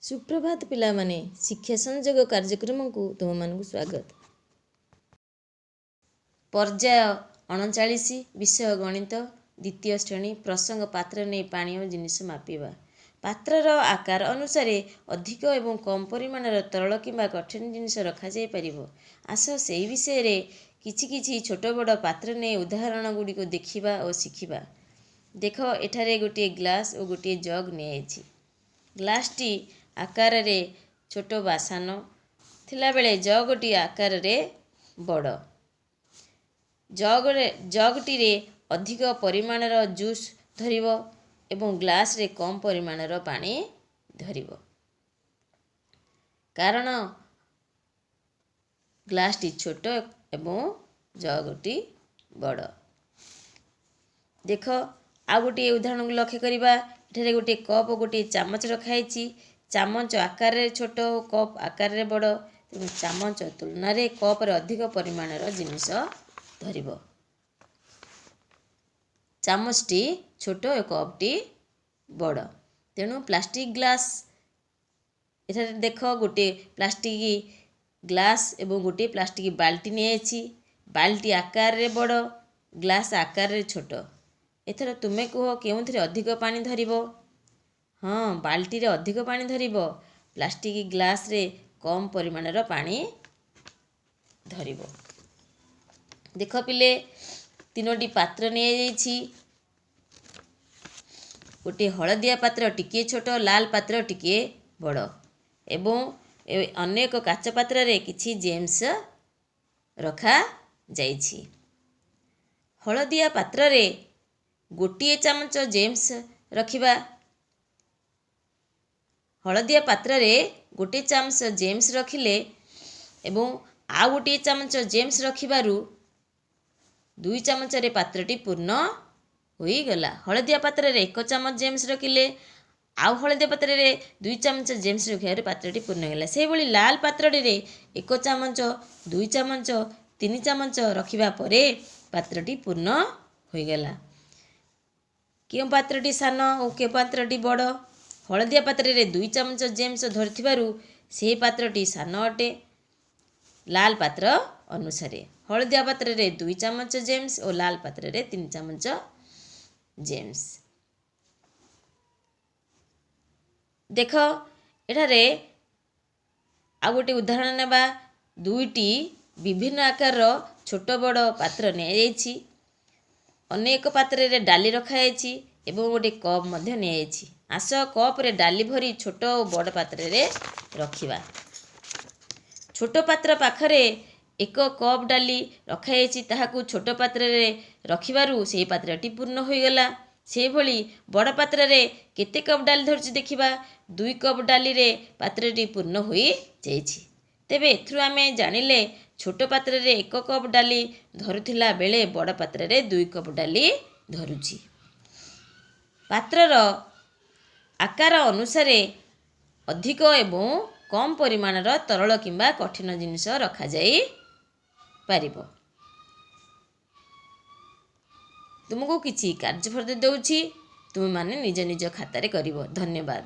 ସୁପ୍ରଭାତ ପିଲାମାନେ, ଶିକ୍ଷା ସଂଯୋଗ କାର୍ଯ୍ୟକ୍ରମକୁ ତୁମମାନଙ୍କୁ ସ୍ୱାଗତ। ପର୍ଯ୍ୟାୟ 39, ବିଷୟ ଗଣିତ, ଦ୍ୱିତୀୟ ଶ୍ରେଣୀ, ପ୍ରସଙ୍ଗ ପାତ୍ର ନେଇ ପାଣି ଓ ଜିନିଷ ମାପିବା। ପାତ୍ରର ଆକାର ଅନୁସାରେ ଅଧିକ ଏବଂ କମ୍ ପରିମାଣର ତରଳ କିମ୍ବା କଠିନ ଜିନିଷ ରଖାଯାଇପାରିବ। ଆସ ସେହି ବିଷୟରେ କିଛି କିଛି ଛୋଟ ବଡ଼ ପାତ୍ର ନେଇ ଉଦାହରଣ ଗୁଡ଼ିକୁ ଦେଖିବା ଓ ଶିଖିବା। ଦେଖ, ଏଠାରେ ଗୋଟିଏ ଗ୍ଲାସ୍ ଓ ଗୋଟିଏ ଜଗ୍ ନିଆଯାଇଛି। ଗ୍ଲାସ୍ଟି ଆକାରରେ ଛୋଟ ବା ସାନ ଥିଲାବେଳେ ଜଗ୍ଟି ଆକାରରେ ବଡ଼। ଜଗ୍ରେ ଜଗ୍ଟିରେ ଅଧିକ ପରିମାଣର ଜୁସ୍ ଧରିବ ଏବଂ ଗ୍ଲାସ୍ରେ କମ୍ ପରିମାଣର ପାଣି ଧରିବ, କାରଣ ଗ୍ଲାସ୍ଟି ଛୋଟ ଏବଂ ଜଗ୍ଟି ବଡ଼। ଦେଖ, ଆଉ ଗୋଟିଏ ଉଦାହରଣକୁ ଲକ୍ଷ୍ୟ କରିବା। ଏଠାରେ ଗୋଟିଏ କପ୍ ଓ ଗୋଟିଏ ଚାମଚ ରଖାହେଇଛି। ଚାମଚ ଆକାରରେ ଛୋଟ ଓ କପ୍ ଆକାରରେ ବଡ଼, ତେଣୁ ଚାମଚ ତୁଳନାରେ କପ୍ରେ ଅଧିକ ପରିମାଣର ଜିନିଷ ଧରିବ। ଚାମଚଟି ଛୋଟ ଓ କପ୍ଟି ବଡ଼। ତେଣୁ ପ୍ଲାଷ୍ଟିକ୍ ଗ୍ଲାସ୍, ଏଠାରେ ଦେଖ, ଗୋଟିଏ ପ୍ଲାଷ୍ଟିକ୍ ଗ୍ଲାସ୍ ଏବଂ ଗୋଟିଏ ପ୍ଲାଷ୍ଟିକ୍ ବାଲ୍ଟି ନିଆଯାଇଛି। ବାଲ୍ଟି ଆକାରରେ ବଡ଼, ଗ୍ଲାସ୍ ଆକାରରେ ଛୋଟ। ଏଥର ତୁମେ କୁହ, କେଉଁଥିରେ ଅଧିକ ପାଣି ଧରିବ? ହଁ, ବାଲ୍ଟିରେ ଅଧିକ ପାଣି ଧରିବ, ପ୍ଲାଷ୍ଟିକ୍ ଗ୍ଲାସ୍ରେ କମ୍ ପରିମାଣର ପାଣି ଧରିବ। ଦେଖ ପିଲେ, ତିନୋଟି ପାତ୍ର ନିଆଯାଇଛି। ଗୋଟିଏ ହଳଦିଆ ପାତ୍ର ଟିକିଏ ଛୋଟ, ଲାଲ ପାତ୍ର ଟିକିଏ ବଡ଼ ଏବଂ ଅନେକ କାଚ ପାତ୍ରରେ କିଛି ଜେମ୍ସ ରଖାଯାଇଛି। ହଳଦିଆ ପାତ୍ରରେ ଗୋଟିଏ ଚାମଚ ଜେମ୍ସ ରଖିବା। ହଳଦିଆ ପାତ୍ରରେ ଗୋଟିଏ ଚାମଚ ଜେମ୍ସ ରଖିଲେ ଏବଂ ଆଉ ଗୋଟିଏ ଚାମଚ ଜେମ୍ସ ରଖିବାରୁ 2 ଚାମଚରେ ପାତ୍ରଟି ପୂର୍ଣ୍ଣ ହୋଇଗଲା। ହଳଦିଆ ପାତ୍ରରେ 1 ଚାମଚ ଜେମ୍ସ ରଖିଲେ, ଆଉ ହଳଦିଆ ପାତ୍ରରେ 2 ଚାମଚ ଜେମ୍ସ ରଖିବାରୁ ପାତ୍ରଟି ପୂର୍ଣ୍ଣ ହୋଇଗଲା। ସେହିଭଳି ଲାଲ ପାତ୍ରଟିରେ 1 ଚାମଚ, 2 ଚାମଚ, 3 ଚାମଚ ରଖିବା ପରେ ପାତ୍ରଟି ପୂର୍ଣ୍ଣ ହୋଇଗଲା। କେଉଁ ପାତ୍ରଟି ସାନ ଓ କେଉଁ ପାତ୍ରଟି ବଡ଼? ହଳଦିଆ ପାତ୍ରରେ 2 ଚାମଚ ଜେମ୍ସ ଧରିଥିବାରୁ ସେହି ପାତ୍ରଟି ସାନ ଅଟେ ଲାଲ ପାତ୍ର ଅନୁସାରେ। ହଳଦିଆ ପାତ୍ରରେ 2 ଚାମଚ ଜେମ୍ସ ଓ ଲାଲ ପାତ୍ରରେ 3 ଚାମଚ ଜେମ୍ସ। ଦେଖ, ଏଠାରେ ଆଉ ଗୋଟିଏ ଉଦାହରଣ ନେବା। ଦୁଇଟି ବିଭିନ୍ନ ଆକାରର ଛୋଟ ବଡ଼ ପାତ୍ର ନିଆଯାଇଛି। ଅନେକ ପାତ୍ରରେ ଡାଲି ରଖାଯାଇଛି ଏବଂ ଗୋଟିଏ କପ୍ ମଧ୍ୟ ନିଆଯାଇଛି। ଆସ କପ୍ରେ ଡାଲି ଭରି ଛୋଟ ଓ ବଡ଼ ପାତ୍ରରେ ରଖିବା। ଛୋଟ ପାତ୍ର ପାଖରେ 1 କପ୍ ଡାଲି ରଖାଯାଇଛି। ତାହାକୁ ଛୋଟ ପାତ୍ରରେ ରଖିବାରୁ ସେହି ପାତ୍ରଟି ପୂର୍ଣ୍ଣ ହୋଇଗଲା। ସେହିଭଳି ବଡ଼ ପାତ୍ରରେ କେତେ କପ୍ ଡାଲି ଧରୁଛି ଦେଖିବା। 2 କପ୍ ଡାଲିରେ ପାତ୍ରଟି ପୂର୍ଣ୍ଣ ହୋଇଯାଇଛି। ତେବେ ଏଥିରୁ ଆମେ ଜାଣିଲେ, ଛୋଟ ପାତ୍ରରେ 1 କପ୍ ଡାଲି ଧରୁଥିଲା ବେଳେ ବଡ଼ ପାତ୍ରରେ 2 କପ୍ ଡାଲି ଧରୁଛି। ପାତ୍ରର ଆକାର ଅନୁସାରେ ଅଧିକ ଏବଂ କମ୍ ପରିମାଣର ତରଳ କିମ୍ବା କଠିନ ଜିନିଷ ରଖାଯାଇ ପାରିବ। ତୁମକୁ କିଛି କାର୍ଯ୍ୟଫର୍ଦ୍ଦ ଦେଉଛି, ତୁମେମାନେ ନିଜ ନିଜ ଖାତାରେ କରିବ। ଧନ୍ୟବାଦ।